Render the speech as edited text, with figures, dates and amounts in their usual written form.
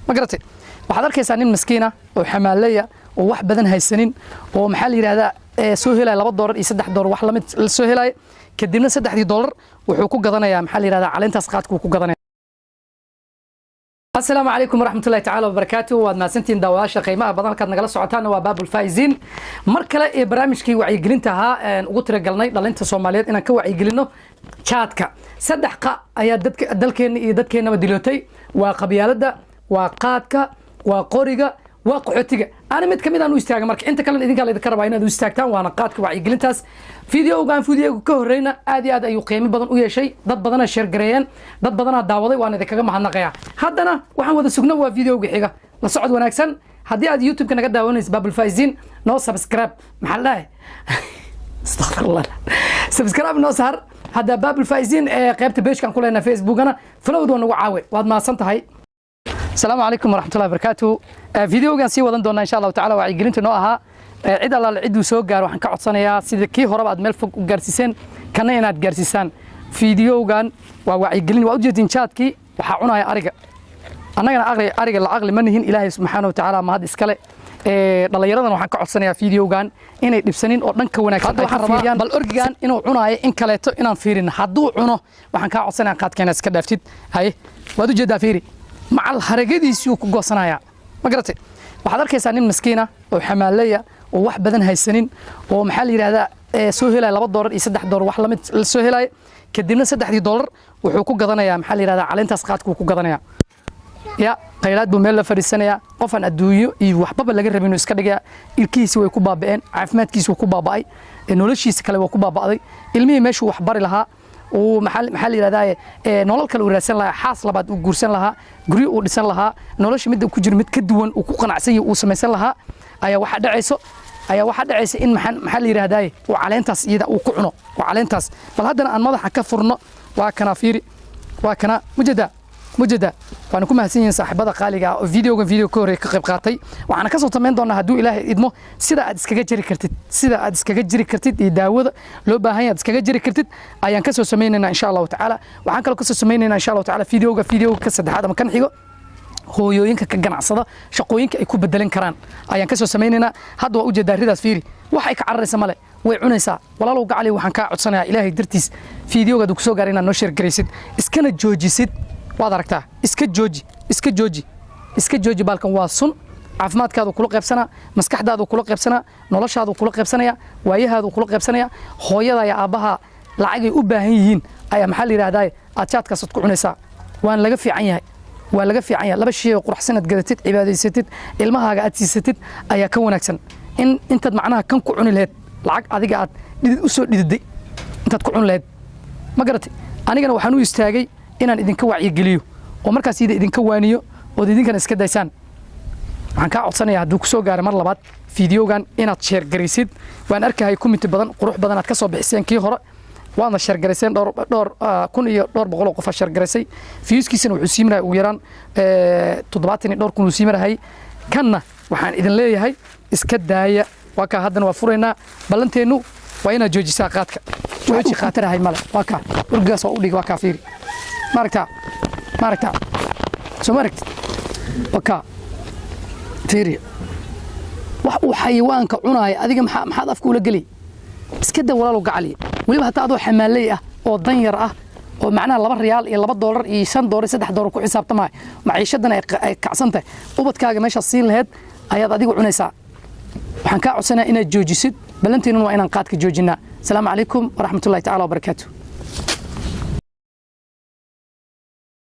Ma garatay? Waxaad arkaysaa nin miskiina oo xamaaleya oo wax badan haysanin oo, maxaa la yidhahdaa, soo helaya $2 iyo $3, wax lamid la soo helaya. Kadibna 3dii dollar wuxuu ku gadanayaa, maxaa la yidhahdaa, caleentaas qaadka uu ku gadanaya. Asalaamu calaykum waraxmatullahi tacaala wabarakaatu. Waad mahadsantihiin, daawadaasha qiimaha badan. Halkaad nagala socotaana waa Baabul Faa'iziin. Mar kale ee barnaamijkii wacyigelinta ahaa een ugu tiragalnay dhalinta Soomaaliyeed inaan ka wacyigelino jaadka. Saddex qa ayaa dadka dalkeenna iyo dadkeennaba dilootay: waa qabyaaladda, waa qaadka, waa qoriga, waa qaxootiga. Ana mid kamid aan u istaaga, marka inta kalena idinkaa laydinka rabaa inaad u istaagtaan, waana qaadka. Wacyigelintaas videogan videoga ka horreyna aad iyo aad ayuu qiimo badan u yeeshay. Dad badana share gareeyeen, dad badanaa daawaday, waan idinkaga mahadnaqayaa. Haddana waxaan wada sugna waa videoga xiga. La socod wanaagsan. Haddii aad YouTube-ka naga daawanaysa, Babul Faiziin noo subscribe, maxaa la dhahay, astaqfirullah, subscribe noo saar. Hadda Babul Faiziin ee qaybta page-kan ku leenahay Facebookana follow-da waa nagu caawe. Waad mahadsan tahay. Asalaamu calaykum waraxmatullahi wabarakaatu. Videogan sii wadan doonaa, insha Allahu tacala. Wacyigelinta noo ahaa, cid allaale cidduu soo gaaro waxaan ka codsanayaa, sida kii horeba aad meel fog u gaarsiiseen, kana inaad gaarsiisaan. Videogan waa wacyigelin. Waa ujeedin, jaadkii waxaa cunaya ariga. Annagana aqli ariga la aqli ma nihin. Ilaahay subxaana wa tacaala mahad iskale. Dhallinyaradan waxaan ka codsanayaa videogan inay dhibsanin oo dhanka wanaagsan ay ka fiiriyaan. Bal orgigan inuu cunaayo in kaleeto inaan fiirin. Hadduu cuno, waxaan kaa codsanayaa qaadka inaad iska dhaaftid. Haye, waad ujeedaa, fiiri, macal haragadiisuu ku goosanayaa. Ma garatay? Waxaad arkaysaa nin miskiina oo xamaaleya oo wax badan haysanin oo, maxaa la yidhahdaa, soo helaya $2 iyo $3, wax lamid la soo helaya. Kadibna 3dii dollar wuxuu ku gadanayaa, maxaa la yidhahdaa, caleentaas qaadka uu ku gadanayaa. Ya khaylaad buu meel la fadhiisanayaa, qofaan adduunyo iyo waxbaba laga rabin inuu iska dhigayaa. Ilkihiisi way ku baaba'een, caafimaadkiisi wuu ku baaba'ay, noloshiisa kale waa ku baaba'day. Ilmihii meeshuu wax bari lahaa uu, maxaa la yidhahdaa, nolol kale uu raadsan lahaa, xaas labaad uu guursan lahaa, guryo uu dhisan lahaa, nolosha midda ku jiro mid ka duwan uu ku qanacsan yahay uu samaysan lahaa, ayaa waxaa dhacaysa in maxaa la yidhahdaa, uu caleentaas iyada uu ku cuno. Waa caleentaas. Bal haddana aan madaxa ka furno. Waa kana, fiiri, waa kana. Mujada, mujada. Waana ku mahadsan yihiin saaxiibada qaaliga ah oo videogan video ka horreey ka qayb qaatay. Waxaana ka soo samayn doonaa, hadduu Ilaahay idmo, sida aad iskaga jiri kartid, sida aad iskaga jiri kartid iyo daawada loo baahan yahay aad iskaga jiri kartid ayaan ka soo samaynaynaa, insha Allahu tacaala. Waxaan kaloo ka soo samaynaynaa, insha Allahu tacaala, videoga ka saddexaad ama kan xigo, hooyooyinka ka ganacsada shaqooyinka ay ku bedelan karaan ayaan ka soo samaynaynaa. Hadda waa ujeedaa ridaas, fiiri, wax ay ka cararaysa male, way cunaysaa. Walaalow gacali, waxaan kaa codsanayaa Ilaahay dartiis, videogaad ku soo gaaray inaad noo share garaysid, iskana joojisid. Waad aragtaa, iska jooji, iska jooji, iska jooji. Baalkan waa sun. Caafimaadkaadu kula qaybsanaa, maskaxdaadu kula qaybsanaa, noloshaadu kula qaybsanaya, waayahaadu kula qaybsanaya. Hooyada iyo aabbaha lacagay u baahan yihiin ayaa, maxaa la yidhahdaa, aad jaadkaasaad ku cunaysaa. Waan laga fiican yahay, waa laga fiican yahay. Laba shay oo quruxsan aad gadatid, cibaadaysatid, ilmahaaga aad siisatid ayaa ka wanaagsan in intaad macnaha kan ku cuni lahayd lacag adiga aad dhidid u soo dhididay intaad ku cuni lahayd. Ma garatay? Anigana waxaan u istaagay inaan idinka wacyigeliyo oo markaas ida idinka waaniyo ood idinkana iska daysaan. Waxaan kaa codsanayaa, hadduu ku soo gaaray mar labaad videogan, inaad share garaysid. Waan arkahay comment badan, qurux badan aad ka soo bixiseen kii hore, waadna share garayseen. Dhowr kun iyo dhowr boqol oo qof aa share garaysay. Views-kiisana wuxuu sii marahay ugu yaraan 70 iyo dhowr kun uu sii marahay. Kanna waxaan idin leeyahay iska daaya. Waa kaa, haddana waa furaynaa. Ballanteennu waa inaad joojisaa qaadka. Jooji khaatarahay male. Waa kaa, urgaas waa u dhig. Waa kaa, fiiri. Ma aragtaa? Ma aragtaa? Soo ma aragtid? Waa kaa, fiiri. Wax uu xayawaanka cunaaya adiga maxaad afka ula geli? Iska da, walaalow gacaliya. Weliba hataa adoo xamaaley ah oo danyar ah oo macnaha 2 riyaal iyo $2 iyo $5 iyo $3 ku xisaabtamaya, maciishadana ay kacsan tahay, ubadkaaga meeshaad siin lahayd ayaad adigu cunaysaa. Waxaan kaa codsanaya inaad joojisid. Ballanteennuna waa inaan qaadka joojinaa. Asalaamu calaykum waraxmatullahi tacala wabarakaatu.